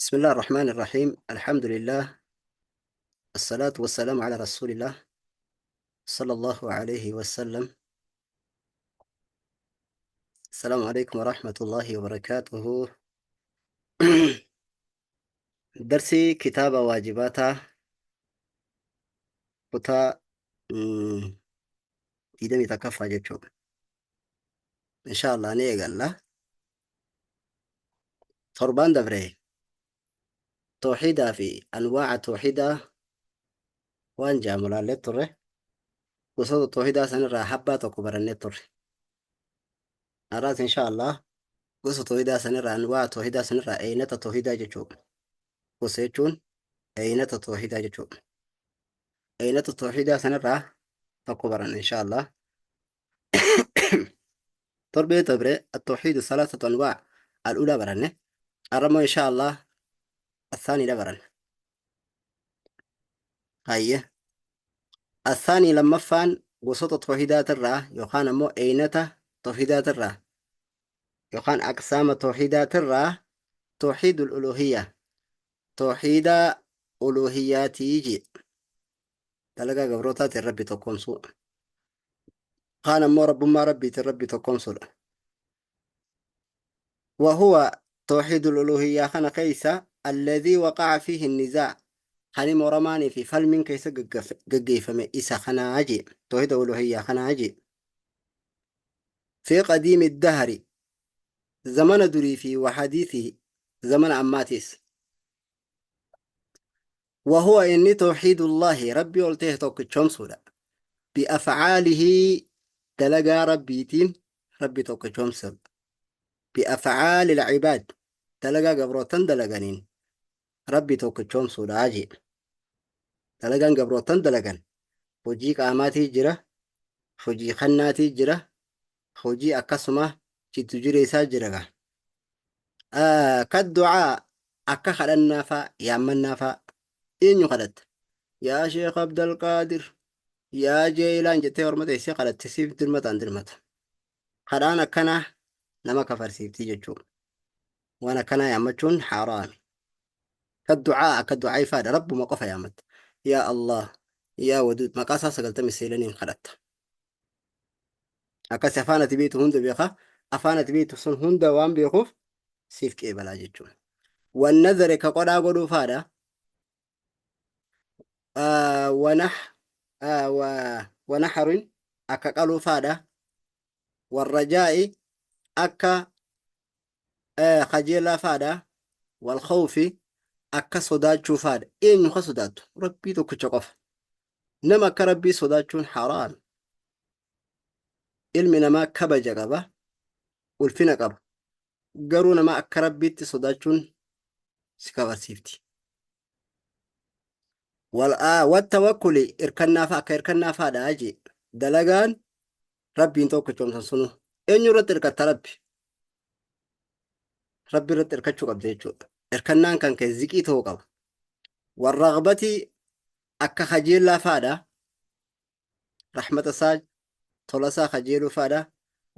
بسم الله الرحمن الرحيم، الحمد لله، الصلاة والسلام على رسول الله صلى الله عليه وسلم. السلام عليكم ورحمة الله وبركاته. درسي كتاب واجباتا kutaa 21ffaa jechuudha. Insha Allah ni eegalla. Torbaan dabre tawxiidaa fi anwaaca tawxiidaa waan jedhamu laallee turre. Gosoota tawxiidaa sanirraa habbaa tokko barannee turre. Har'aas insha Allah gosa tawxiidaa sanirraa, anwaaca tawxiidaa sanirraa, eeynata tawxiidaa jechuudha. Gosa jechuun eeynata tawxiidaa jechuudha. Eeynata tawxiidaa sanirraa tokko baranna insha Allah. Torbee dabre التوحيد ثلاثة أنواع الأولى baranne. Har'ammoo insha Allah الثاني la baranna. Hayye. الثاني lammaffaan gosoota tawxiidaatirraa yookaan ammoo eeynata tawxiidaatirraa yookaan aqsaama tawxiidaatirraa توحيد الألوهية، tawxiida uluhiyyaatii jee. Dalagaa gabrootaatiin Rabbi tokkoomsuu. Kaan ammoo rabbummaa Rabbiitiin Rabbi tokkoomsuudha. وهو توحيد الألوهية kana keessa الذي وقع فيه النزاع kan moramaanii fi falmiin keessa gaggeeffame isa kanaa jee. Tawxiida uluhiyyaa kanaa jee. في قديم الدهر zamana durii fi وحديثه zamana ammaatis. وهو inni توحيد الله Rabbii ol ta'e tokkichoomsuudha. بأفعاله dalagaa Rabbiitiin Rabbi tokkichoomsuudha. بأفعال العباد dalagaa gabrootan dalaganiin Rabbi tokkichoomsuudha jee. Dalagaan gabrootan dalagan hojii qaamaatii jira, hojii kannaatii jira, hojii akkasuma jiddu jireessaa jira gaa. كالدعاء akka kadhannaa faa, yaammannaa faa. Eenyu kadhatta? Yaa Sheekh Abdalqaadir, yaa Jeelaan jettee horma teessee kadhatte, siif dirmataan dirmata. Kadhaan akkanaa nama kafarsiifti jechuudha. Waan akkanaa yaammachuun haraami. كالدعاء akka du'aa ifaadha, Rabbuma qofa yaammatta. Yaa Allah, yaa Waduud, maqaa isaa 99n kadhatta. Akkasi afaan ati beektu hunda beeka. Afaan ati beektu sun hunda waan beekuuf siif qeebalaa jechuudha. والنذر ka qodhaa godhuu faadha. ونح ونحر akka qaluu faadha. والرجاء akka kajeelaa faadha. والخوف akka sodaachuu faadha. Eenyu ka sodaattu? Rabbii tokkicha qofa. Nama akka Rabbii sodaachuun haraami. Ilmi namaa kabaja qaba, ulfina qaba. Garuu nama akka Rabbiitti sodaachuun si kabarsiifti. والتوكل irkannaa fa'a, akka irkannaa faadha jee. Dalagaan Rabbiin tokkichoomsan sunu. Eenyu irratti irkatta? Rabbi. Rabbi irratti irkachuu qabda jechuudha. Irkannaan kan kee ziqii ta'uu qaba. والرغبة akka kajeellaa faadha. Rahmata isaa, tola isaa kajeeluu faadha.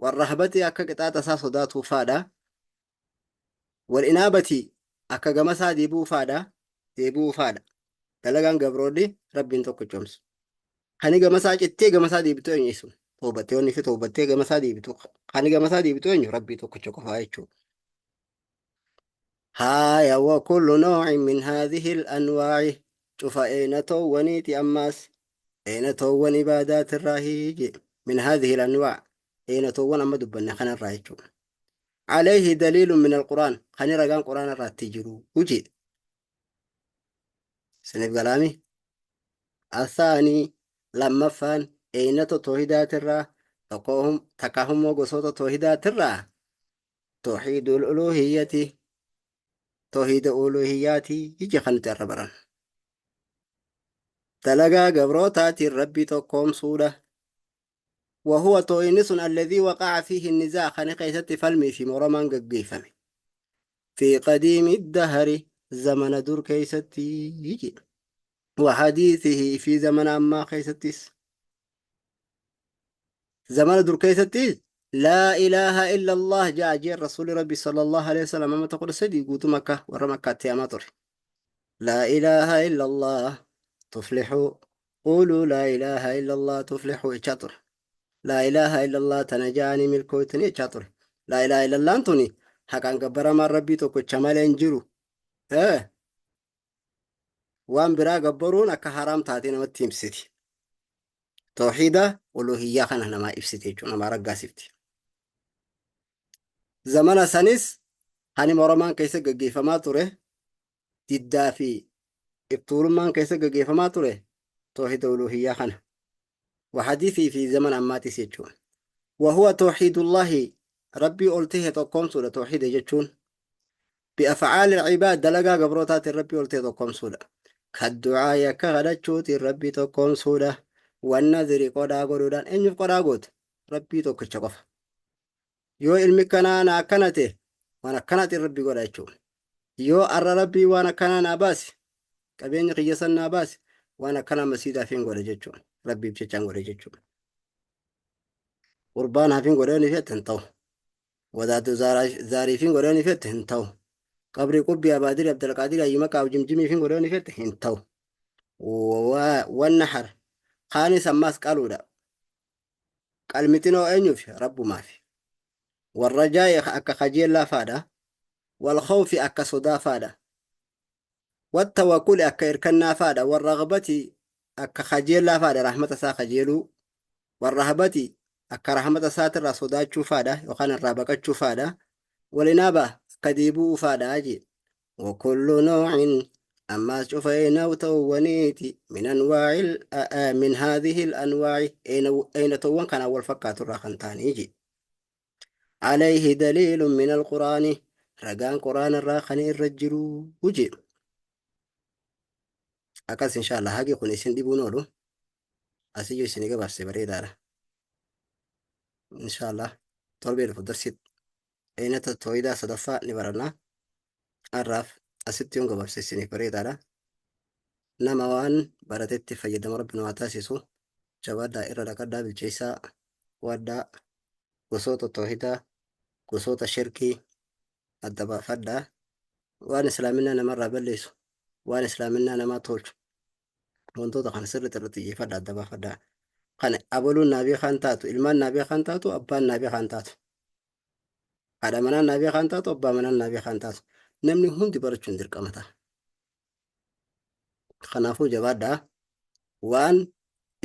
والرهبة akka qixaaxa isaa sodaatuu faadha. والإنابة akka gama isaa deebi'uu faadha. Deebi'uu faadha. Dalagaan gabroonni Rabbiin tokkichoomsu. Kani gama isaa cittee gama isaa deebitu eenyu isu? Toobattee wanni fi toobattee gama isaa deebitu. Kani gama isaa deebitu eenyu? Rabbii tokkicha qofaa jechuudha. Haaya, وكل نوع من هذه الأنواع cufa eenatoowwaniiti, ammaas eenatoowwan ibaadaatirraa hiije, من هذه الأنواع eenatoowwan amma dubbanne kanarraa jechuudha. عليه دليل من القرآن kan ragaan quraana irratti jiru jedhe. Siniif galaami? الثاني lammaffaan eenata toohidaatirraa takkaahummoo gosoota toohidaatirraa توحيد الألوهية toohida uluhiyyaati ija kan nuti irra baran. Dalagaa gabrootaatiin Rabbii tokkoomsuudha. وهو toohidni sun الذي وقع فيه النزاع kan keessatti falmii fi moromaan gaggeeffame. في قديم الدهر zamana dur keessatti jedha. وحديثه fi zamana ammaa keessattis. Zamana dur keessattis Laa ilaaha illallah ja'a jeen Rasuulli Rabbi sallallahu alaihi wasallam amata 13 guutuu Makkaa warra Makkaatti yaamaa ture. Laa ilaaha illallah tuflixuu quuluu laa ilaaha illallah tuflixuu jechaa ture. Laa ilaaha illallah tana ja'anii milkooytanii jechaa ture. Laa ilaaha illallaan tuni haqaan gabbaramaan Rabbii tokkicha malee hin jiru. Waan biraa gabbaruun akka haraam taatee namatti himsiti. Tawhiida uluhiyyaa kana namaa ibsiti jechuudha, namaa raggaasifti. Zamana sanis hani moromaan keessa gaggeeffamaa ture, diddaa fi ibtuulummaan keessa gaggeeffamaa ture tawhiida uluhiyyaa kana. Wa hadiisii fi zamana ammaatis jechuudha. Wa huwa tawhiidullaahi Rabbii ol tahe tokkoomsuudha tawhiida jechuun. Bi'af'aalil ibaad dalagaa gabrootaatiin Rabbii ol ta'e tokkoomsuudha. Kaddu'aa'i akka kadhachuutiin Rabbii tokkoomsuudha. Wannadhiri qodhaa godhuudhaan eenyuuf qodhaa goota? Rabbii tokkicha qofa. Yoo ilmi kanaa na akkana ta'e waan akkanaatiin Rabbii godha jechuudha. Yoo arra Rabbii waan akkanaa naa baase qabeenya kiyya san naa baase waan akkanaa masiidaaf hin godha jechuudha. Rabbiif jechaan godha jechuudha. Qurbaanaaf hin godha ni fette hin ta'u. Wadaaddo zaariifiin godhee ni fette hin ta'u. Qabrii qubbii abaadiri abdalqaadiri ayyuma qaab jimjimiifiin godhee ni fette hin ta'u. Wanna har kaanis ammaas qaluudha. Qalmixinoo eenyuuf rabbumaaf. Warra jaa'e akka kajeellaa faadha. Wal khawfi akka sodaa faadha. Wattawakkuli akka irkannaa faadha. Warragbati akka kajeellaa faadha rahmata isaa kajeeluu. Warrahabati akka rahmata isaatirraa sodaachuu faadha yookaan irraa baqachuu faadha. Walinaaba akka deebi'uu faadha jee. Wakullu naw'in ammaas cufa eynawtawwaniiti min anwaa'il min haadhihi al-anwaa'i eynatawwan kanaan wal fakkaaturraa kan ta'anii jee. Alayhi daliilun min alquraani ragaan quraana irraa kan irra jiru jee. Akkas inshallah hagi kun isin dhibuun oolu asiyyuu isin gabaabse bareedaadha. Inshallah torbee dhufu darsi aynata tooyidaa sadaffaa ni baranna. Har'aaf asitti yoon gabaabse isiniif bareedaadha. Nama waan baratetti fayyadamu rabbi nu haa taasisu. Jabaadhaa irra dhaqadhaa bilcheessaa qo'adhaa gosoota toohidaa gosoota shirkii adda baafadhaa. Waan islaaminaa namarraa balleessu waan islaaminaa namaa tolchu wantoota kana sirriitti irratti xiyyeeffadhaa adda baafadhaa. Kana abaluun naa beekaan taatu ilmaan naa beekaan taatu abbaan naa beekaan taatu. Haadha manaan naa beekaan taatu abbaa manaan naa beekaan taatu. Namni hundi barachuun dirqama ta'a. Kanaafuu jabaadhaa waan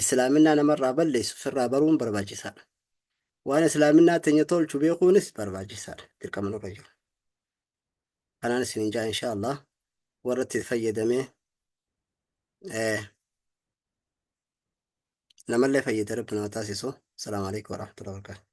islaaminaa namarraa balleessu sirraa baruun barbaachisaadha. Waan islaaminaa teenya tolchu beekuunis barbaachisaadha. Dirqama nurra jiru. Kanaan isin jaa insha Allah warra itti fayyadamee namallee fayyada rabbi nama taasisu. Salaamu alaikum warahmatullahi wabarakatuh.